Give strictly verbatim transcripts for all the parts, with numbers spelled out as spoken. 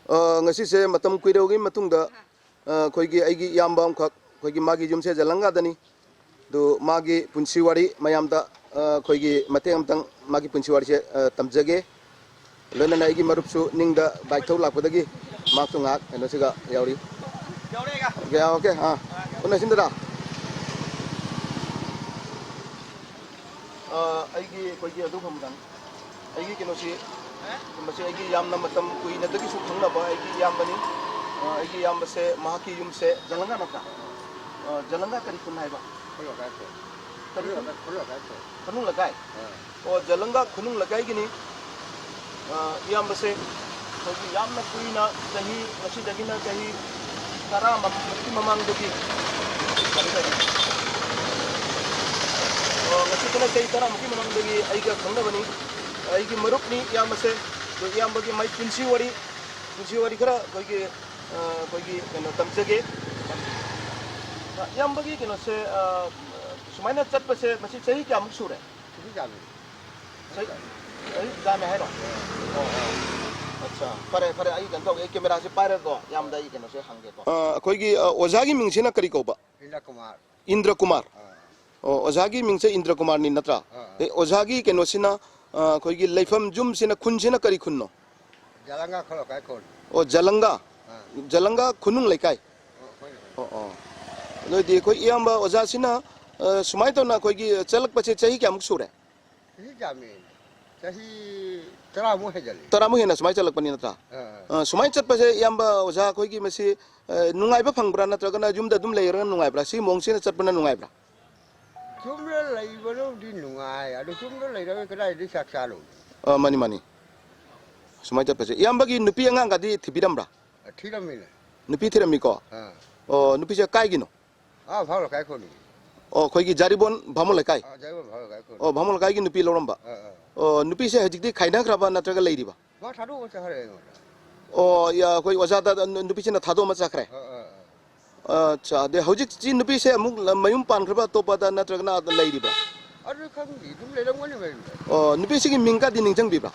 ꯑ, ꯉꯁꯤꯁꯦ ꯃꯇꯝ ꯀꯨꯏꯔꯕꯒꯤ ꯃꯇꯨꯡꯗ, ꯑ, ꯑꯩꯈꯣꯏꯒꯤ, ꯑꯩꯒꯤ ꯏꯌꯥꯝꯕ ꯑꯃꯈꯛ, ꯑꯩꯈꯣꯏꯒꯤ, ꯃꯥꯒꯤ ꯌꯨꯝꯁꯦ ꯖꯂꯪꯒꯥꯗꯅꯤ꯫ ꯑꯗꯨ ꯃꯥꯒꯤ ꯄꯨꯟꯁꯤ ꯋꯥꯔꯤ ꯃꯌꯥꯝꯗ, ꯑ, ꯑꯩꯈꯣꯏꯒꯤ, ꯃꯇꯦꯛ ꯑꯃꯇꯪ ꯃꯥꯒꯤ ꯄꯨꯟꯁꯤ ꯋꯥꯔꯤꯁꯦ, ꯑ, ꯇꯝꯖꯒꯦ꯫ ꯂꯣꯏꯅꯅ ꯑꯩꯒꯤ ꯃꯔꯨꯞꯁꯨ ꯅꯤꯡꯗ ꯕꯥꯏꯛ ꯊꯧ ꯂꯥꯛꯄꯗꯒꯤ ꯃꯍꯥꯛꯁꯨ ꯉꯥꯏꯍꯥꯛ ꯀꯩꯅꯣꯁꯤꯒ ꯌꯥꯎꯔꯤ꯫ ꯑꯣꯀꯦ, ꯑꯣꯀꯦ, ꯑꯥ, ꯎꯅꯁꯤꯟꯗ꯭ꯔꯥ? ꯑ, ꯑꯩꯒꯤ, ꯑꯩꯈꯣꯏꯒꯤ, ꯑꯗꯨ ꯐꯝꯗꯪ꯫ ꯑꯩꯒꯤ ꯀꯩꯅꯣꯁꯤ, ꯃꯁꯤ ꯑꯩꯒꯤ ꯌꯥꯝꯅ ꯃꯇꯝ ꯀꯨꯏꯅꯗꯒꯤꯁꯨ ꯈꯪꯅꯕ ꯑꯩꯒꯤ ꯏꯌꯥꯝꯕꯅꯤ꯫ ꯑ, ꯑꯩꯒꯤ ꯏꯌꯥꯝꯕꯁꯦ, ꯃꯍꯥꯛꯀꯤ ꯌꯨꯝꯁꯦ ꯖꯂꯪꯒꯥ ꯅꯠꯇ꯭ꯔꯥ? ꯑ, ꯖꯂꯪꯒꯥ ꯀꯔꯤ ꯈꯨꯟ ꯍꯥꯏꯕ? ꯈꯨꯜ ꯂꯩꯀꯥꯏ꯫ ꯀꯔꯤ ꯈꯨꯜ? ꯈꯨꯜ ꯂꯩꯀꯥꯏ꯫ ꯈꯨꯅꯨꯡ ꯂꯩꯀꯥꯏ? ꯑ꯫ ꯑꯣ, ꯖꯂꯪꯒꯥ ꯈꯨꯅꯨꯡ ꯂꯩꯀꯥꯏꯒꯤꯅꯤ꯫ ꯑ, ꯏꯌꯥꯝꯕꯁꯦ ꯑꯩꯈꯣꯏꯒꯤ ꯌꯥꯝꯅ ꯀꯨꯏꯅ, ꯆꯍꯤ, ꯉꯁꯤꯗꯒꯤꯅ ꯆꯍꯤ ꯇꯔꯥꯃꯨꯛꯀꯤ ꯃꯃꯥꯡꯗꯒꯤ, ꯑ, ꯉꯁꯤꯗꯅ ꯆꯍꯤ ꯇꯔꯥꯃꯨꯛꯀꯤ ꯃꯃꯥꯡꯗꯒꯤ ꯑꯩꯒ ꯈꯪꯅꯕꯅꯤ꯫ ꯑꯩꯒꯤ ꯃꯔꯨꯞꯅꯤ ꯏꯌꯥꯝꯕꯁꯦ꯫ ꯑꯗꯣ ꯏꯌꯥꯝꯕꯒꯤ ꯃꯥꯏ ꯄꯨꯟꯁꯤ ꯋꯥꯔꯤ, ꯄꯨꯟꯁꯤ ꯋꯥꯔꯤ ꯈꯔ ꯑꯩꯈꯣꯏꯒꯤ, ꯑ, ꯑꯩꯈꯣꯏꯒꯤ ꯀꯩꯅꯣ ꯇꯝꯖꯒꯦ꯫ ꯏꯌꯥꯝꯕꯒꯤ ꯀꯩꯅꯣꯁꯦ, ꯑ, ꯁꯨꯃꯥꯏꯅ ꯆꯠꯄꯁꯦ ꯃꯁꯤ ꯆꯍꯤ ꯀꯌꯥꯃꯨꯛ ꯁꯨꯔꯦ? ꯆꯍꯤ ꯌꯥꯝꯃꯤ꯫ ꯆꯍꯤ, ꯆꯍꯤ ꯌꯥꯝꯃꯦ ꯍꯥꯏꯔꯣ? ꯑꯣ, ꯑꯣ꯫ ꯑꯠꯆꯥ, ꯐꯔꯦ, ꯐꯔꯦ, ꯑꯩ ꯀꯩꯅꯣ ꯇꯧꯒꯦ, ꯑꯩ ꯀꯦꯃꯦꯔꯥꯁꯦ ꯄꯥꯏꯔꯒꯀꯣ, ꯏꯌꯥꯝꯕꯗ ꯑꯩ ꯀꯩꯅꯣꯁꯦ ꯍꯪꯒꯦꯀꯣ꯫ ꯑ, ꯑꯩꯈꯣꯏꯒꯤ, ꯑ, ꯑꯣꯖꯥꯒꯤ ꯃꯤꯡꯁꯤꯅ ꯀꯔꯤ ꯀꯧꯕ? ꯏꯟꯗ꯭ꯔ ꯀꯨꯃꯥꯔ꯫ ꯏꯟꯗ꯭ꯔ ꯀꯨꯃꯥꯔ꯫ ꯑꯥ꯫ ꯑꯣ, ꯑꯣꯖꯥꯒꯤ ꯃꯤꯡꯁꯦ ꯏꯟꯗ꯭ꯔ ꯀꯨꯃꯥꯔꯅꯤ ꯅꯠꯇ꯭ꯔꯥ? ꯑꯥ, ꯑꯥ꯫ ꯑꯦ, ꯑꯣꯖꯥꯒꯤ ꯀꯩꯅꯣꯁꯤꯅ, ꯑ, ꯑꯩꯈꯣꯏꯒꯤ ꯂꯩꯐꯝ ꯌꯨꯝꯁꯤꯅ, ꯈꯨꯟꯁꯤꯅ ꯀꯔꯤ ꯈꯨꯟꯅꯣ? ꯖꯂꯪꯒꯥ ꯈꯨꯜꯂꯣ ꯀꯥꯏ ꯈꯨꯜ꯫ ꯑꯣ, ꯖꯂꯪꯒꯥ꯫ ꯑꯥ꯫ ꯖꯂꯪꯒꯥ ꯈꯨꯅꯨꯡ ꯂꯩꯀꯥꯏ꯫ ꯑꯣ, ꯍꯣꯏ, ꯍꯣꯏ꯫ ꯑꯣ, ꯑꯣ꯫ ꯑꯗꯨ ꯑꯣꯏꯗꯤ ꯑꯩꯈꯣꯏ ꯏꯌꯥꯝꯕ ꯑꯣꯖꯥꯁꯤꯅ, ꯑ, ꯁꯨꯃꯥꯏꯅ ꯇꯧꯅ ꯑꯩꯈꯣꯏꯒꯤ ꯆꯠꯂꯛꯄꯁꯦ ꯆꯍꯤ ꯀꯌꯥꯃꯨꯛ ꯁꯨꯔꯦ? ꯆꯍꯤ ꯌꯥꯝꯃꯦ꯫ ꯆꯍꯤ ꯇꯔꯥꯃꯨꯛ ꯍꯦꯟꯖꯜꯂꯦ꯫ ꯇꯔꯥꯃꯨꯛ ꯍꯦꯟꯅ ꯁꯨꯃꯥꯏꯅ ꯆꯠꯂꯛꯄꯅꯤ ꯅꯠꯇ꯭ꯔꯥ? ꯑꯥ, ꯑꯥ꯫ ꯑ, ꯁꯨꯃꯥꯏꯅ ꯆꯠꯄꯁꯦ ꯏꯌꯥꯝꯕ ꯑꯣꯖꯥ ꯑꯩꯈꯣꯏꯒꯤ ꯃꯁꯤ, ꯑ, ꯅꯨꯡꯉꯥꯏꯕ ꯐꯪꯕ꯭ꯔꯥ ꯅꯠꯇ꯭ꯔꯒꯅ ꯌꯨꯝꯗ ꯑꯗꯨꯝ ꯂꯩꯔꯒ ꯅꯨꯡꯉꯥꯏꯕ꯭ꯔꯥ? ꯁꯤ ꯃꯑꯣꯡꯁꯤꯅ ꯆꯠꯄꯅ ꯅꯨꯡꯉꯥꯏꯕ꯭ꯔꯥ? ꯌꯨꯝꯗ ꯂꯩꯕꯅꯕꯨꯗꯤ ꯅꯨꯡꯉꯥꯏ, ꯑꯗꯨ ꯌꯨꯝꯗ ꯂꯩꯔꯒ ꯀꯗꯥꯏꯗꯒꯤ ꯆꯥꯛ ꯆꯥꯔꯨꯅꯤ? ꯑ, ꯃꯥꯅꯤ, ꯃꯥꯅꯤ꯫ ꯁꯨꯃꯥꯏꯅ ꯆꯠꯄꯁꯦ꯫ ꯏꯌꯥꯝꯕꯒꯤ ꯅꯨꯄꯤ ꯑꯉꯥꯡꯒꯗꯤ ꯊꯤꯕꯤꯔꯝꯕ꯭ꯔꯥ? ꯑ, ꯊꯤꯔꯝꯃꯤꯅꯦ꯫ ꯅꯨꯄꯤ ꯊꯤꯔꯝꯃꯤꯀꯣ? ꯑꯥ꯫ ꯑꯣ, ꯅꯨꯄꯤꯁꯦ ꯀꯥꯏꯒꯤꯅꯣ? ꯑꯥ, ꯚꯥꯃꯣꯟ ꯂꯩꯀꯥꯏ ꯈꯨꯟꯒꯤ꯫ ꯑꯣ, ꯑꯩꯈꯣꯏꯒꯤ ꯖꯥꯔꯤꯕꯣꯟ ꯚꯥꯃꯣꯟ ꯂꯩꯀꯥꯏ? ꯑꯥ, ꯖꯥꯔꯤꯕꯣꯟ ꯚꯥꯃꯣꯟ ꯂꯩꯀꯥꯏ ꯈꯨꯟ꯫ ꯑꯣ, ꯚꯥꯃꯣꯟ ꯂꯩꯀꯥꯏꯒꯤ ꯅꯨꯄꯤ ꯂꯧꯔꯝꯕ? ꯑꯥ, ꯑꯥ꯫ ꯑꯣ, ꯅꯨꯄꯤꯁꯦ ꯍꯧꯖꯤꯛꯇꯤ ꯈꯥꯏꯅꯈ꯭ꯔꯕ ꯅꯠꯇ꯭ꯔꯒ ꯂꯩꯔꯤꯕ? ꯃꯥ ꯊꯥꯗꯣꯛꯑ ꯆꯠꯈ꯭ꯔꯦ ꯑꯩꯉꯣꯟꯗ꯫ ꯑꯣ, ꯌꯥ, ꯑꯩꯈꯣꯏ ꯑꯣꯖꯥꯗ ꯅꯨ-, ꯅꯨꯄꯤꯁꯤꯅ ꯊꯥꯗꯣꯛꯑꯃ ꯆꯠꯈ꯭ꯔꯦ? ꯑꯥ, ꯑꯥ, ꯑꯥ꯫ ꯑꯠꯆꯥ, ꯑꯗꯩ ꯍꯧꯖꯤꯛꯁꯤ ꯅꯨꯄꯤꯁꯦ ꯑꯃꯨꯛ ꯂ-, ꯃꯌꯨꯝ ꯄꯥꯟꯈ꯭ꯔꯕ ꯑꯇꯣꯞꯄꯗ ꯅꯠꯇ꯭ꯔꯒꯅ ꯑꯗ ꯂꯩꯔꯤꯕ꯭ꯔꯥ? ꯑꯗꯨ ꯈꯪꯗꯦ, ꯑꯗꯨꯝ ꯂꯩꯔꯝꯒꯅꯤ ꯃꯌꯨꯝꯗ꯫ ꯑꯣ, ꯅꯨꯄꯤꯁꯤꯒꯤ ꯃꯤꯡꯒꯗꯤ ꯅꯤꯡꯁꯤꯡꯕꯤꯕ꯭ꯔꯥ?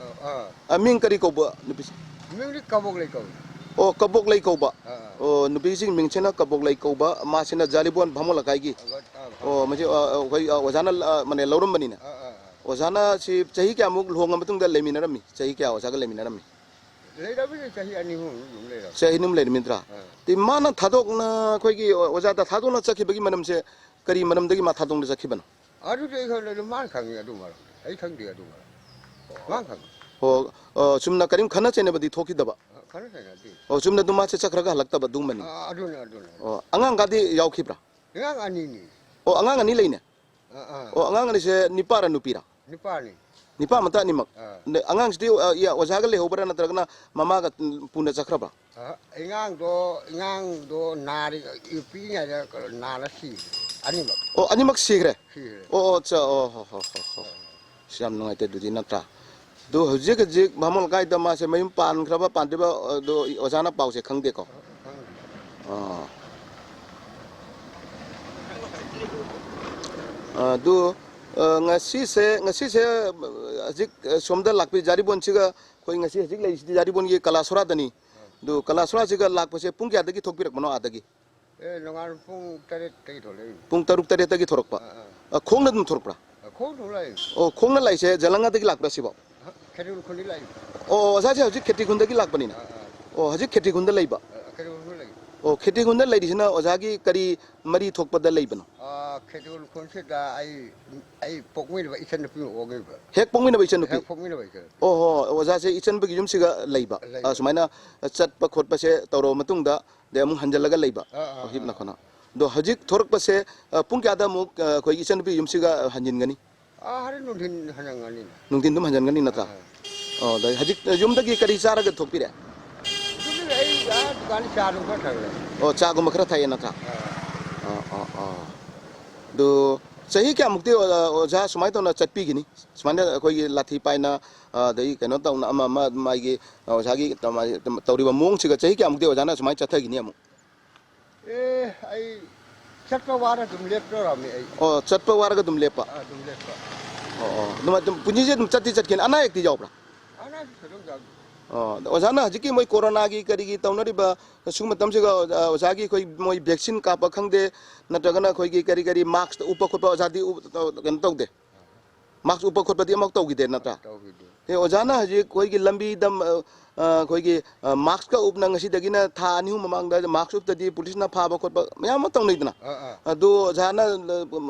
ꯑꯥ, ꯑꯥ꯫ ꯑ, ꯃꯤꯡ ꯀꯔꯤ ꯀꯧꯕ ꯅꯨꯄꯤꯁꯤ? ꯃꯤꯡꯗꯤ ꯀꯕꯣꯛꯂꯩ ꯀꯧꯏ꯫ ꯑꯣ, ꯀꯕꯣꯛꯂꯩ ꯀꯧꯕ꯫ ꯑꯥ, ꯑꯥ꯫ ꯑꯣ, ꯅꯨꯄꯤꯁꯤꯒꯤ ꯃꯤꯡꯁꯤꯅ ꯀꯕꯣꯛꯂꯩ ꯀꯧꯕ, ꯃꯥꯁꯤꯅ ꯖꯥꯔꯤꯕꯣꯟ ꯚꯥꯃꯣꯟ ꯂꯩꯀꯥꯏꯒꯤ꯫ ꯑꯥ, ꯑꯥ, ꯑꯣ, ꯃꯁꯤ, ꯑꯥ, ꯑꯩꯈꯣꯏ, ꯑꯥ, ꯑꯣꯖꯥꯅ, ꯑꯥ, ꯃꯅꯦ ꯂꯧꯔꯝꯕꯅꯤꯅ꯫ ꯑꯥ, ꯑꯥ, ꯑꯥ꯫ ꯑꯣꯖꯥꯅ ꯁꯤ ꯆꯍꯤ ꯀꯌꯥꯃꯨꯛ ꯂꯨꯍꯣꯡꯉ ꯃꯇꯨꯡꯗ ꯂꯩꯃꯤꯟꯅꯔꯝꯃꯤ? ꯆꯍꯤ ꯀꯌꯥ ꯑꯣꯖꯥꯒ ꯂꯩꯃꯤꯟꯅꯔꯝꯃꯤ? ꯂꯩꯔꯕꯗꯤ ꯆꯍꯤ ꯑꯅꯤ ꯑꯍꯨꯝ ꯑꯗꯨꯝ ꯂꯩꯔꯝꯃꯤ꯫ ꯆꯍꯤ ꯑꯅꯤ ꯑꯍꯨꯝ ꯂꯩꯔꯝꯃꯤꯗ꯭ꯔꯥ? ꯑꯥ꯫ ꯇꯤ ꯃꯥꯅ ꯊꯥꯗꯣꯛꯅ ꯑꯩꯈꯣꯏꯒꯤ ꯑꯣꯖꯥꯗ ꯊꯥꯗꯣꯛꯅ ꯆꯠꯈꯤꯕꯒꯤ ꯃꯔꯝꯁꯦ ꯀꯔꯤ ꯃꯔꯝꯗꯒꯤ ꯃꯥ ꯊꯥꯗꯣꯛꯅ ꯆꯠꯈꯤꯕꯅꯣ? ꯑꯗꯨꯗꯤ ꯑꯩ ꯈꯪꯗꯦ, ꯑꯗꯨ ꯃꯥꯅ ꯈꯪꯉꯤ ꯑꯗꯨ ꯃꯔꯝ꯫ ꯑꯩ ꯈꯪꯗꯦ ꯑꯗꯨ ꯃꯔꯝ꯫ ꯃꯥꯅ ꯈꯪꯉꯤ꯫ ꯑꯣ, ꯑ, ꯆꯨꯝꯅ ꯀꯔꯤꯝ ꯈꯠꯅ ꯆꯩꯅꯕꯗꯤ ꯊꯣꯛꯈꯤꯗꯕ? ꯑ, ꯈꯠꯅ ꯆꯩꯅꯗꯦ꯫ ꯑꯣ, ꯆꯨꯝꯅ ꯑꯗꯨꯝ ꯃꯥꯁꯦ ꯆꯠꯈ꯭ꯔꯒ ꯍꯜꯂꯛꯇꯕ ꯑꯗꯨꯒꯨꯝꯕꯅꯤ? ꯑ, ꯑꯗꯨꯅ, ꯑꯗꯨꯅ, ꯑꯗꯨꯅ꯫ ꯑꯣ, ꯑꯉꯥꯡꯒꯗꯤ ꯌꯥꯎꯈꯤꯕ꯭ꯔꯥ? ꯑꯉꯥꯡ ꯑꯅꯤꯅꯤ꯫ ꯑꯣ, ꯑꯉꯥꯡ ꯑꯅꯤ ꯂꯩꯅꯦ? ꯑ, ꯑ꯫ ꯑꯣ, ꯑꯉꯥꯡ ꯑꯅꯤꯁꯦ ꯅꯤꯄꯥꯔ ꯅꯨꯄꯤꯔꯥ? ꯅꯤꯄꯥꯅꯤ꯫ ꯅꯤꯄꯥ ꯃꯇ ꯑꯅꯤꯃꯛ? ꯑ꯫ ꯑꯗ ꯑꯉꯥꯡꯁꯤꯗꯤ, ꯑ, ꯏꯌꯥ-, ꯑꯣꯖꯥꯒ ꯂꯩꯍꯧꯕ꯭ꯔꯥ ꯅꯠꯇ꯭ꯔꯒꯅ ꯃꯃꯥꯒ ꯄꯨꯅ ꯆꯠꯈ꯭ꯔꯕ? ꯑ, ꯑꯉꯥꯡꯗꯣ, ꯑꯉꯥꯡꯗꯣ ꯅꯥꯔꯤ-, ꯄꯤꯛꯏꯉꯩꯗ ꯅꯥꯔ ꯁꯤꯈ꯭ꯔꯦ꯫ ꯑꯅꯤꯃꯛ꯫ ꯑꯣ, ꯑꯅꯤꯃꯛ ꯁꯤꯈ꯭ꯔꯦ? ꯁꯤꯈ꯭ꯔꯦ꯫ ꯑꯣ, ꯑꯣ, ꯑꯠꯆꯥ, ꯑꯣ, ꯍꯣ, ꯍꯣ, ꯍꯣ, ꯍꯣ꯫ ꯑ꯫ ꯑꯁ, ꯌꯥꯝ ꯅꯨꯡꯉꯥꯏꯇꯦ ꯑꯗꯨꯗꯤ, ꯅꯠꯇ꯭ꯔꯥ? ꯑꯗꯨ ꯍꯧꯖꯤꯛ ꯍꯧꯖꯤꯛ ꯕꯥꯃꯣꯟ ꯂꯩꯀꯥꯏꯗ ꯃꯥꯁꯦ ꯃꯌꯨꯝ ꯄꯥꯟꯈ꯭ꯔꯕ ꯄꯥꯟꯗ꯭ꯔꯤꯕ ꯑꯗꯨ ꯑꯣꯖꯥꯅ ꯄꯥꯎꯁꯦ ꯈꯪꯗꯦꯀꯣ? ꯈꯪꯗꯦ꯫ ꯑꯥ꯫ ꯑꯗꯨ, ꯑ, ꯉꯁꯤꯁꯦ, ꯉꯁꯤꯁꯦ, ꯑ, ꯍꯧꯖꯤꯛ, ꯑ, ꯁꯣꯝꯗ ꯂꯥꯛꯄꯤ ꯖꯥꯔꯤꯕꯣꯟꯁꯤꯒ ꯑꯩꯈꯣꯏ ꯉꯁꯤ ꯍꯧꯖꯤꯛ ꯂꯩꯔꯤꯁꯤꯗꯤ ꯖꯥꯔꯤꯕꯣꯟꯒꯤ ꯀꯂꯥ ꯁꯣꯔꯥꯗꯅꯤ꯫ ꯑꯗꯨ ꯀꯂꯥ ꯁꯣꯔꯥꯁꯤꯒ ꯂꯥꯛꯄꯁꯦ ꯄꯨꯡ ꯀꯌꯥꯗꯒꯤ ꯊꯣꯛꯄꯤꯔꯛꯄꯅꯣ ꯑꯥꯗꯒꯤ? ꯑꯦ, ꯅꯣꯡꯉꯥꯟ ꯄꯨꯡ ꯇꯔꯦꯠꯇꯒꯤ ꯊꯣꯛꯂꯛꯏ꯫ ꯄꯨꯡ ꯇꯔꯨꯛ ꯇꯔꯦꯠꯇꯒꯤ ꯊꯣꯔꯛꯄ? ꯑꯥ, ꯑꯥ꯫ ꯑ, ꯈꯣꯡꯅ ꯑꯗꯨꯝ ꯊꯣꯔꯛꯄ꯭ꯔꯥ? ꯑ, ꯈꯣꯡꯅ ꯊꯣꯛꯂꯛꯏ꯫ ꯑꯣ, ꯈꯣꯡꯅ ꯂꯥꯛꯏꯁꯦ ꯖꯂꯪꯒꯗꯒꯤ ꯂꯥꯛꯄ꯭ꯔꯥ ꯁꯤꯕꯣ? ꯑ, ꯈꯦꯇ꯭ꯔꯤꯈꯨꯜꯗꯒꯤ ꯂꯥꯛꯏ꯫ ꯑꯣ, ꯑꯣꯖꯥꯁꯦ ꯍꯧꯖꯤꯛ ꯈꯦꯇ꯭ꯔꯤꯈꯨꯜꯗꯒꯤ ꯂꯥꯛꯄꯅꯤꯅ? ꯑꯥ, ꯑꯥ꯫ ꯑꯣ, ꯍꯧꯖꯤꯛ ꯈꯦꯇ꯭ꯔꯤꯈꯨꯜꯗ ꯂꯩꯕ? ꯑ, ꯈꯦꯇ꯭ꯔꯤꯈꯨꯜꯗ ꯂꯩ꯫ ꯑꯣ, ꯈꯦꯇ꯭ꯔꯤꯈꯨꯜꯗ ꯂꯩꯔꯤꯁꯤꯅ ꯑꯣꯖꯥꯒꯤ ꯀꯔꯤ ꯃꯔꯤ ꯊꯣꯛꯄꯗ ꯂꯩꯕꯅꯣ? ꯑ, ꯈꯦꯇ꯭ꯔꯤꯈꯨꯜ ꯈꯨꯟꯁꯤꯗ ꯑꯩ, ꯑꯩ ꯄꯣꯛꯃꯤꯟꯅꯕ ꯏꯆꯟꯅꯨꯄꯤ ꯑꯃ ꯑꯣꯡꯉꯤꯕ꯫ ꯍꯦꯛ ꯄꯣꯛꯃꯤꯟꯅꯕ ꯏꯆꯟꯅꯨꯄꯤ? ꯍꯦꯛ ꯄꯣꯛꯃꯤꯟꯅꯕ ꯏꯆꯟꯅꯨꯄꯤ꯫ ꯑꯣ, ꯍꯣ, ꯑꯣꯖꯥꯁꯦ ꯏꯆꯟꯅꯨꯄꯤꯒꯤ ꯌꯨꯝꯁꯤꯒ ꯂꯩꯕ? ꯂꯩꯕ꯫ ꯑ, ꯁꯨꯃꯥꯏꯅ ꯆꯠꯄ ꯈꯣꯠꯄꯁꯦ ꯇꯧꯔꯕ ꯃꯇꯨꯡꯗ ꯑꯗꯩ ꯑꯃꯨꯛ ꯍꯟꯖꯜꯂꯒ ꯂꯩꯕ꯫ ꯑꯥ, ꯑꯥ, ꯑꯣ, ꯍꯤꯞꯅ ꯑꯥ꯫ ꯈꯣꯠꯅ꯫ ꯑꯗꯣ ꯍꯧꯖꯤꯛ ꯊꯣꯔꯛꯄꯁꯦ, ꯑ, ꯄꯨꯡ ꯀꯌꯥꯗ ꯑꯃꯨꯛ, ꯑ, ꯑꯩꯈꯣꯏꯒꯤ ꯏꯆꯟꯅꯨꯄꯤ ꯌꯨꯝꯁꯤꯒ ꯍꯟꯖꯤꯟꯒꯅꯤ? ꯑꯥ, ꯍꯣꯔꯦꯟ ꯅꯨꯡꯊꯤꯟ ꯍꯟꯖꯤꯟꯒꯅꯤꯅꯦ꯫ ꯅꯨꯡꯊꯤꯟ ꯑꯗꯨꯝ ꯍꯟꯖꯤꯟꯒꯅꯤ ꯅꯠꯇ꯭ꯔꯥ? ꯑꯥ, ꯑꯥ꯫ ꯑꯣ, ꯑꯗꯩ ꯍꯧꯖꯤꯛ ꯌꯨꯝꯗꯒꯤ ꯀꯔꯤ ꯆꯥꯔꯒ ꯊꯣꯛꯄꯤꯔꯦ? ꯌꯨꯝꯗꯒꯤ ꯑꯩ ꯑꯥ ꯗꯨꯀꯥꯟꯗ ꯆꯥ ꯑꯗꯨꯝ ꯈꯔ ꯊꯛꯂꯦ꯫ ꯑꯣ, ꯆꯥꯒꯨꯝꯕ ꯈꯔ ꯊꯛꯑꯦ ꯅꯠꯇ꯭ꯔꯥ? ꯑꯥ꯫ ꯑꯣ, ꯑꯣ, ꯑꯣ꯫ ꯑꯗꯨ ꯆꯍꯤ ꯀꯌꯥꯃꯨꯛꯇꯤ, ꯑꯣ, ꯑꯣꯖꯥ ꯁꯨꯃꯥꯏꯅ ꯇꯧꯅ ꯆꯠꯄꯤꯒꯅꯤ? ꯁꯨꯃꯥꯏꯅ ꯑꯩꯈꯣꯏꯒꯤ ꯂꯥꯊꯤ ꯄꯥꯏꯅ, ꯑ, ꯑꯗꯒꯤ ꯀꯩꯅꯣ ꯇꯧꯅ ꯑꯃ ꯑꯃ ꯃꯥꯒꯤ, ꯑ, ꯑꯣꯖꯥꯒꯤ ꯇꯧꯔꯤꯕ ꯃꯑꯣꯡꯁꯤꯒ ꯆꯍꯤ ꯀꯌꯥꯃꯨꯛꯇꯤ ꯑꯣꯖꯥꯅ ꯁꯨꯃꯥꯏꯅ ꯆꯠꯊꯈꯤꯅꯤ ꯑꯃꯨꯛ? ꯑꯦ, ꯑꯩ ꯆꯠꯄ ꯋꯥꯔ ꯑꯗꯨꯝ ꯂꯦꯞꯇꯧꯔꯝꯃꯤ ꯑꯩ꯫ ꯑꯣ, ꯆꯠꯄ ꯋꯥꯔꯒ ꯑꯗꯨꯝ ꯂꯦꯞꯄ? ꯑꯥ, ꯑꯗꯨꯝ ꯂꯦꯞꯄ꯫ ꯑꯣ, ꯑꯣ꯫ ꯑꯗꯨꯃꯥꯏꯅ ꯑꯗꯨꯝ ꯄꯨꯟꯁꯤꯁꯦ ꯑꯗꯨꯝ ꯆꯠꯇꯤ ꯆꯠꯈꯤꯅꯤ꯫ ꯑꯅꯥ ꯑꯌꯦꯛꯇꯤ ꯌꯥꯎꯕ꯭ꯔꯥ? ꯑꯅꯥ ꯑꯌꯦꯛ ꯊꯣꯏꯗꯣꯛ ꯌꯥꯎꯗꯦ꯫ ꯑꯣ, ꯑꯗ ꯑꯣꯖꯥꯅ ꯍꯧꯖꯤꯛꯀꯤ ꯃꯣꯏ ꯀꯣꯔꯣꯅꯥꯒꯤ ꯀꯔꯤꯒꯤ ꯇꯧꯅꯔꯤꯕ ꯁꯤꯒꯨꯝꯕ ꯃꯇꯝꯁꯤꯒ, ꯑ, ꯑꯣꯖꯥꯒꯤ ꯑꯩꯈꯣꯏ ꯃꯣꯏ vaccine ꯀꯥꯞꯄ ꯈꯪꯗꯦ, ꯅꯠꯇ꯭ꯔꯒꯅ ꯑꯩꯈꯣꯏꯒꯤ ꯀꯔꯤ ꯀꯔꯤ mask ꯎꯞꯄ ꯈꯣꯠꯄ ꯑꯣꯖꯥꯗꯤ ꯎ-, ꯇꯧ-, ꯀꯩꯅꯣ ꯇꯧꯗꯦ? Mask ꯎꯞꯄ ꯈꯣꯠꯄꯗꯤ ꯑꯃꯐꯥꯎ ꯇꯧꯈꯤꯗꯦ ꯅꯠꯇ꯭ꯔꯥ? ꯇꯧꯈꯤꯗꯦ꯫ ꯑꯦ, ꯑꯣꯖꯥꯅ ꯍꯧꯖꯤꯛ ꯑꯩꯈꯣꯏꯒꯤ ꯂꯝꯕꯤꯗ, ꯑ, ꯑ, ꯑꯩꯈꯣꯏꯒꯤ, ꯑ, mask ꯀ ꯎꯞꯅ ꯉꯁꯤꯗꯒꯤꯅ ꯊꯥ ꯑꯅꯤ ꯑꯍꯨꯝ ꯃꯃꯥꯡꯗ mask ꯎꯞꯇꯗꯤ ꯄꯨꯂꯤꯁꯅ ꯐꯥꯕ ꯈꯣꯠꯄ ꯃꯌꯥꯝ ꯑꯃ ꯇꯧꯅꯩꯗꯅ? ꯑꯥ, ꯑꯥ꯫ ꯑꯗꯨ ꯑꯣꯖꯥꯅ, ꯑ,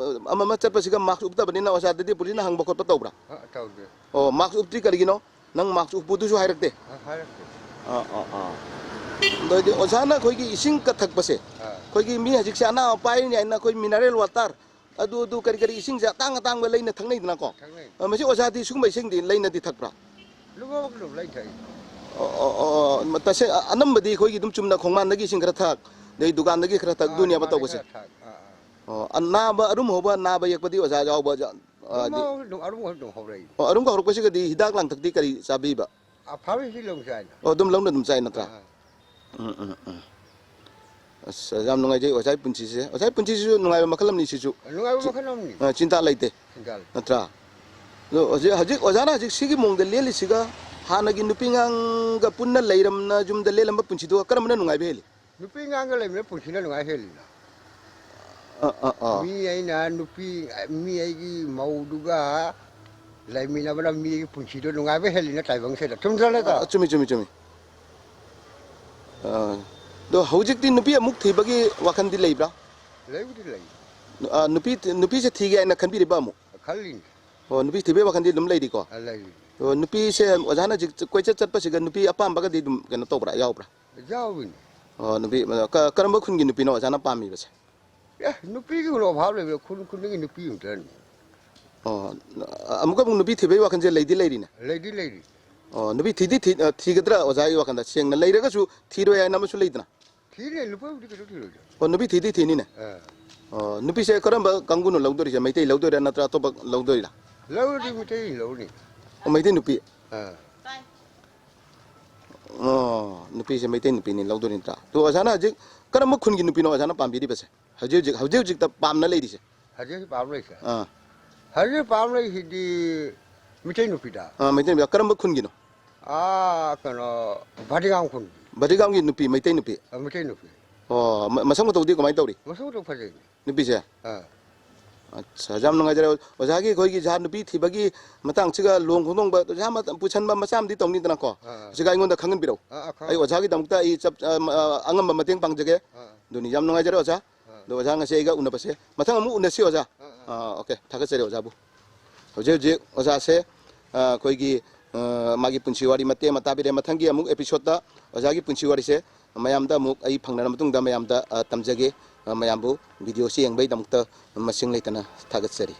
ꯑꯃ ꯑꯃ ꯆꯠꯄꯁꯤꯒ mask ꯎꯞꯇꯕꯅꯤꯅ ꯑꯣꯖꯥꯗꯗꯤ ꯄꯨꯂꯤꯁꯅ ꯍꯪꯕ ꯈꯣꯠꯄ ꯇꯧꯕ꯭ꯔꯥ? ꯑꯥ, ꯇꯧꯗꯦ꯫ ꯑꯣ, mask ꯎꯞꯇ꯭ꯔꯤ ꯀꯔꯤꯒꯤꯅꯣ? ꯅꯪ mask ꯎꯞꯄꯨꯗꯨꯁꯨ ꯍꯥꯏꯔꯛꯇꯦ? ꯑꯥ, ꯍꯥꯏꯔꯛꯇꯦ꯫ ꯑꯥ, ꯑꯥ, ꯑꯥ꯫ ꯑꯗꯨ ꯑꯣꯏꯗꯤ ꯑꯣꯖꯥꯅ ꯑꯩꯈꯣꯏꯒꯤ ꯏꯁꯤꯡ ꯀꯊꯛꯄꯁꯦ, ꯑꯥ꯫ ꯑꯩꯈꯣꯏꯒꯤ ꯃꯤ ꯍꯧꯖꯤꯛꯁꯦ ꯑꯅꯥꯕ ꯄꯥꯏꯔꯤꯅꯤ ꯍꯥꯏꯅ ꯑꯩꯈꯣꯏ mineral water, ꯑꯗꯨ, ꯑꯗꯨ ꯀꯔꯤ ꯀꯔꯤ ꯏꯁꯤꯡꯁꯦ ꯑꯇꯥꯡ ꯑꯇꯥꯡꯕ ꯂꯩꯅ ꯊꯛꯅꯩꯗꯅꯀꯣ? ꯊꯛꯅꯩ꯫ ꯑ, ꯃꯁꯤ ꯑꯣꯖꯥꯗꯤ ꯁꯤꯒꯨꯝꯕ ꯏꯁꯤꯡꯗꯤ ꯂꯩꯅꯗꯤ ꯊꯛꯄ꯭ꯔꯥ? ꯂꯨꯝꯃꯛ ꯑꯗꯨꯝ ꯂꯩ ꯊꯛꯏ꯫ ꯑꯣ, ꯑꯣ, ꯑꯣ, ꯑꯣ, ꯇꯁꯦꯡ-, ꯑ-, ꯑꯅꯝꯕꯗꯤ ꯑꯩꯈꯣꯏꯒꯤ ꯑꯗꯨꯝ ꯆꯨꯝꯅ ꯈꯣꯡꯕꯥꯟꯗꯒꯤ ꯏꯁꯤꯡ ꯈꯔ ꯊꯛ, ꯑꯗꯩ ꯗꯨꯀꯥꯟꯗꯒꯤ ꯈꯔ ꯊꯛ, ꯑꯥ, ꯑꯗꯨꯅꯦꯕ ꯗꯨꯀꯥꯟꯗꯒꯤ ꯇꯧꯕꯁꯦ? ꯈꯔ ꯊꯛ, ꯑꯥ, ꯑꯥ꯫ ꯑꯣ, ꯑꯅꯥꯕ ꯑꯔꯨꯝ ꯍꯧꯕ, ꯅꯥꯕ ꯌꯦꯛꯄꯗꯤ ꯑꯣꯖꯥ ꯌꯥꯎꯕ, ꯑ, ꯗꯤ-, ꯂꯨꯝꯃꯛ ꯑꯗꯨꯝ, ꯑꯗꯨꯝ ꯍꯧꯔꯛꯏ꯫ ꯑꯣ, ꯑꯔꯨꯝꯕ ꯍꯧꯔꯛꯄꯁꯤꯒꯗꯤ ꯍꯤꯗꯥꯛ ꯂꯥꯡꯊꯛꯇꯤ ꯀꯔꯤ ꯆꯥꯕꯤꯕ? ꯑ, pharmacy ꯂꯧ ꯆꯥꯏꯅ꯫ ꯑꯣ, ꯑꯗꯨꯝ ꯂꯧꯅ ꯑꯗꯨꯝ ꯆꯥꯏ ꯅꯠꯇ꯭ꯔꯥ? ꯑꯥ, ꯑꯥ꯫ ꯎꯝ, ꯎꯝ, ꯎꯝ꯫ ꯑꯁ, ꯌꯥꯝ ꯅꯨꯡꯉꯥꯏꯖꯩ ꯑꯣꯖꯥꯒꯤ ꯄꯨꯟꯁꯤꯁꯦ꯫ ꯑꯣꯖꯥꯒꯤ ꯄꯨꯟꯁꯤꯁꯤꯁꯨ ꯅꯨꯡꯉꯥꯏꯕ ꯃꯈꯜ ꯑꯃꯅꯤ ꯁꯤꯁꯨ꯫ ꯅꯨꯡꯉꯥꯏꯕ ꯆꯤ-, ꯃꯈꯜ ꯑꯃꯅꯤ꯫ ꯑ, ꯆꯤꯟꯇꯥ ꯂꯩꯇꯦ꯫ ꯆꯤꯟꯇꯥ ꯂꯩꯇꯦ꯫ ꯅꯠꯇ꯭ꯔꯥ? ꯑꯗꯣ ꯍꯧꯖꯤꯛ, ꯍꯧꯖꯤꯛ ꯑꯣꯖꯥꯅ ꯍꯧꯖꯤꯛ ꯁꯤꯒꯤ ꯃꯑꯣꯡꯗ ꯂꯦꯜꯂꯤꯁꯤꯒ ꯍꯥꯟꯅꯒꯤ ꯅꯨꯄꯤ ꯑꯉꯥꯡꯒ ꯄꯨꯟꯅ ꯂꯩꯔꯝꯅ ꯌꯨꯝꯗ ꯂꯦꯜꯂꯝꯕ ꯄꯨꯟꯁꯤꯗꯨꯒ ꯀꯔꯝꯕꯅ ꯅꯨꯡꯉꯥꯏꯕ ꯍꯦꯜꯂꯤ? ꯅꯨꯄꯤ ꯑꯉꯥꯡꯒ ꯂꯩꯕꯅ ꯄꯨꯟꯁꯤꯅ ꯅꯨꯡꯉꯥꯏ ꯍꯦꯜꯂꯤꯗ꯫ ꯑ, ꯑ, ꯑ꯫ ꯃꯤ ꯑꯩꯅ ꯅꯨꯄꯤ, ꯃꯤ ꯑꯩꯒꯤ ꯃꯧꯗꯨꯒ ꯂꯩꯃꯤꯟꯅꯕꯅ ꯃꯤꯒꯤ ꯄꯨꯟꯁꯤꯗꯣ ꯅꯨꯡꯉꯥꯏꯕ ꯍꯦꯜꯂꯤꯅ ꯇꯥꯏꯕꯪꯁꯤꯗ꯫ ꯆꯨꯝꯗ꯭ꯔ ꯅꯠꯇ꯭ꯔ? ꯑ, ꯆꯨꯝꯃꯤ, ꯆꯨꯝꯃꯤ, ꯆꯨꯝꯃꯤ꯫ ꯑ, ꯑꯗꯣ ꯍꯧꯖꯤꯛꯇꯤ ꯅꯨꯄꯤ ꯑꯃꯨꯛ ꯊꯤꯕꯒꯤ ꯋꯥꯈꯜꯗꯤ ꯂꯩꯕ꯭ꯔꯥ? ꯂꯩꯕꯨꯗꯤ ꯂꯩ꯫ ꯑ, ꯅꯨꯄꯤ, ꯅꯨꯄꯤꯁꯦ ꯊꯤꯒꯦ ꯍꯥꯏꯅ ꯈꯟꯕꯤꯔꯤꯕ ꯑꯃꯨꯛ? ꯈꯜꯂꯤꯅꯤ꯫ ꯑꯣ, ꯅꯨꯄꯤ ꯊꯤꯕꯒꯤ ꯋꯥꯈꯜꯗꯤ ꯑꯗꯨꯝ ꯂꯩꯔꯤꯀꯣ? ꯑ, ꯂꯩꯔꯤ꯫ ꯑꯣ, ꯅꯨꯄꯤꯁꯦ ꯑꯣꯖꯥꯅ ꯍꯧꯖꯤꯛ ꯀꯣꯏꯆꯠ ꯆꯠꯄꯁꯤꯒ ꯅꯨꯄꯤ ꯑꯄꯥꯝꯕꯒꯗꯤ ꯑꯗꯨꯝ ꯀꯩꯅꯣ ꯇꯧꯕ꯭ꯔꯥ, ꯌꯥꯎꯕ꯭ꯔꯥ? ꯌꯥꯎꯏꯅꯦ꯫ ꯑꯣ, ꯅꯨꯄꯤ, ꯀ-, ꯀꯔꯝꯕ ꯈꯨꯟꯒꯤ ꯅꯨꯄꯤꯅꯣ ꯑꯣꯖꯥꯅ ꯄꯥꯝꯃꯤꯕꯁꯦ? ꯑꯦ, ꯅꯨꯄꯤꯒꯤ ꯍꯨꯟꯗꯣꯛ ꯑꯚꯥꯕ ꯂꯩꯕ꯭ꯔꯥ? ꯈꯨꯟ ꯈꯨꯟꯗꯨꯒꯤ ꯅꯨꯄꯤ ꯉꯥꯛꯇꯅꯤ꯫ ꯑꯣ, ꯑꯃꯨꯛꯀ ꯑꯃꯨꯛ ꯅꯨꯄꯤ ꯊꯤꯕꯒꯤ ꯋꯥꯈꯜꯁꯦ ꯂꯩꯗꯤ ꯂꯩꯔꯤꯅꯦ? ꯂꯩꯗꯤ ꯂꯩꯔꯤ꯫ ꯑꯣ, ꯅꯨꯄꯤ ꯊꯤꯗꯤ ꯊꯤ-, ꯑ, ꯊꯤꯒꯗ꯭ꯔꯥ ꯑꯣꯖꯥꯒꯤ ꯋꯥꯈꯜꯗ? ꯁꯦꯡꯅ ꯂꯩꯔꯒꯁꯨ ꯊꯤꯔꯣꯏ ꯍꯥꯏꯅ ꯑꯃꯁꯨ ꯂꯩꯗꯅ? ꯊꯤꯅꯦ, ꯅꯨꯄꯥꯕꯨꯗꯤ ꯀꯩꯁꯨ ꯊꯤꯔꯣꯏꯗ꯫ ꯑꯣ, ꯅꯨꯄꯤ ꯊꯤꯗꯤ ꯊꯤꯅꯤꯅꯦ? ꯑꯥ꯫ ꯑꯣ, ꯅꯨꯄꯤꯁꯦ ꯀꯔꯝꯕ ꯀꯥꯡꯕꯨꯅꯣ ꯂꯧꯗꯣꯔꯤꯁꯦ? ꯃꯩꯇꯩ ꯂꯧꯗꯣꯏꯔꯥ ꯅꯠꯇ꯭ꯔ ꯑꯇꯣꯞꯄ ꯂꯧꯗꯣꯏꯔꯥ? ꯂꯧꯔꯗꯤ ꯃꯩꯇꯩ ꯂꯧꯅꯤ꯫ ꯑꯣ, ꯃꯩꯇꯩ ꯅꯨꯄꯤ? ꯑꯥ꯫ ꯑꯣ, ꯅꯨꯄꯤꯁꯦ ꯃꯩꯇꯩ ꯅꯨꯄꯤꯅꯤ ꯂꯧꯗꯣꯏ ꯅꯠꯇ꯭ꯔꯥ? ꯑꯗꯣ ꯑꯣꯖꯥꯅ ꯍꯧꯖꯤꯛ ꯀꯔꯝꯕ ꯈꯨꯟꯒꯤ ꯅꯨꯄꯤꯅꯣ ꯑꯣꯖꯥꯅ ꯄꯥꯝꯕꯤꯔꯤꯕꯁꯦ? ꯍꯧꯖꯤꯛ ꯍꯧꯖꯤꯛ, ꯍꯧꯖꯤꯛ ꯍꯧꯖꯤꯛꯇ ꯄꯥꯝꯅ ꯂꯩꯔꯤꯁꯦ? ꯍꯧꯖꯤꯛ ꯍꯧꯖꯤꯛ ꯄꯥꯝ ꯂꯩꯁꯦ? ꯑꯥ꯫ ꯍꯧꯖꯤꯛ ꯄꯥꯝ ꯂꯩꯁꯤꯗꯤ ꯃꯩꯇꯩ ꯅꯨꯄꯤꯗ꯫ ꯑꯥ, ꯃꯩꯇꯩ ꯅꯨꯄꯤꯗ꯫ ꯀꯔꯝꯕ ꯈꯨꯟꯒꯤꯅꯣ? ꯑꯥ, ꯀꯩꯅꯣ, ꯕꯥꯗꯤꯒꯥꯝ ꯈꯨꯟ꯫ ꯕꯥꯗꯤꯒꯥꯝꯒꯤ ꯅꯨꯄꯤ, ꯃꯩꯇꯩ ꯅꯨꯄꯤ? ꯑ, ꯃꯩꯇꯩ ꯅꯨꯄꯤ꯫ ꯑꯣ, ꯃ-, ꯃꯁꯛ ꯃꯇꯧꯗꯤ ꯀꯃꯥꯏꯅ ꯇꯧꯔꯤ? ꯃꯁꯛ ꯃꯇꯧ ꯐꯖꯩꯅꯦ꯫ ꯅꯨꯄꯤꯁꯦ? ꯑꯥ꯫ ꯑꯠꯆꯥ, ꯌꯥꯝ ꯅꯨꯡꯉꯥꯏꯖꯔꯦ꯫ ꯑꯣꯖꯥꯒꯤ ꯑꯩꯈꯣꯏꯒꯤ ꯑꯣꯖꯥ ꯅꯨꯄꯤ ꯊꯤꯕꯒꯤ ꯃꯇꯥꯡꯁꯤꯒ ꯂꯨꯍꯣꯡ ꯈꯣꯡꯗꯣꯡꯕ ꯑꯣꯖꯥ ꯃꯇꯝ ꯄꯨꯁꯟꯕ ꯃꯆꯥ ꯑꯃꯗꯤ ꯇꯧꯅꯤꯗꯅꯀꯣ꯫ ꯑꯥ, ꯑꯥ꯫ ꯍꯧꯖꯤꯛ ꯑꯩꯉꯣꯟꯗ ꯈꯪꯍꯟꯕꯤꯔꯛꯎ꯫ ꯑꯥ, ꯑꯥ, ꯈꯪꯉꯦ꯫ ꯑꯩ ꯑꯣꯖꯥꯒꯤꯗꯃꯛꯇ ꯑꯩ ꯆꯞ, ꯑ, ꯑ, ꯑꯉꯝꯕ ꯃꯇꯦꯡ ꯄꯥꯡꯖꯒꯦ꯫ ꯑꯥ, ꯑꯥ꯫ ꯑꯗꯨꯅꯤ, ꯌꯥꯝ ꯅꯨꯡꯉꯥꯏꯖꯔꯦ ꯑꯣꯖꯥ꯫ ꯑꯥ꯫ ꯑꯗꯣ ꯑꯣꯖꯥ ꯉꯁꯤ ꯑꯩꯒ ꯎꯅꯕꯁꯦ ꯃꯊꯪ ꯑꯃꯨꯛ ꯎꯅꯁꯤ ꯑꯣꯖꯥ꯫ ꯑꯥ, ꯑꯥ꯫ ꯑꯥ, ꯑꯣꯀꯦ, ꯊꯥꯒꯠꯆꯔꯤ ꯑꯣꯖꯥꯕꯨ꯫ ꯍꯧꯖꯤꯛ ꯍꯧꯖꯤꯛ ꯑꯣꯖꯥꯁꯦ, ꯑ, ꯑꯩꯈꯣꯏꯒꯤ, ꯑ, ꯃꯥꯒꯤ ꯄꯨꯟꯁꯤ ꯋꯥꯔꯤ ꯃꯇꯦꯛ ꯑꯃ ꯇꯥꯕꯤꯔꯦ꯫ ꯃꯊꯪꯒꯤ ꯑꯃꯨꯛ episode ꯇ ꯑꯣꯖꯥꯒꯤ ꯄꯨꯟꯁꯤ ꯋꯥꯔꯤꯁꯦ ꯃꯌꯥꯝꯗ ꯑꯃꯨꯛ ꯑꯩ ꯐꯪꯅꯔ ꯃꯇꯨꯡꯗ ꯃꯌꯥꯝꯗ, ꯑ, ꯇꯝꯖꯒꯦ꯫ ꯑ, ꯃꯌꯥꯝꯕꯨ video ꯁꯤ ꯌꯦꯡꯕꯒꯤꯗꯃꯛꯇ ꯃꯁꯤꯡ ꯂꯩꯇꯅ ꯊꯥꯒꯠꯆꯔꯤ꯫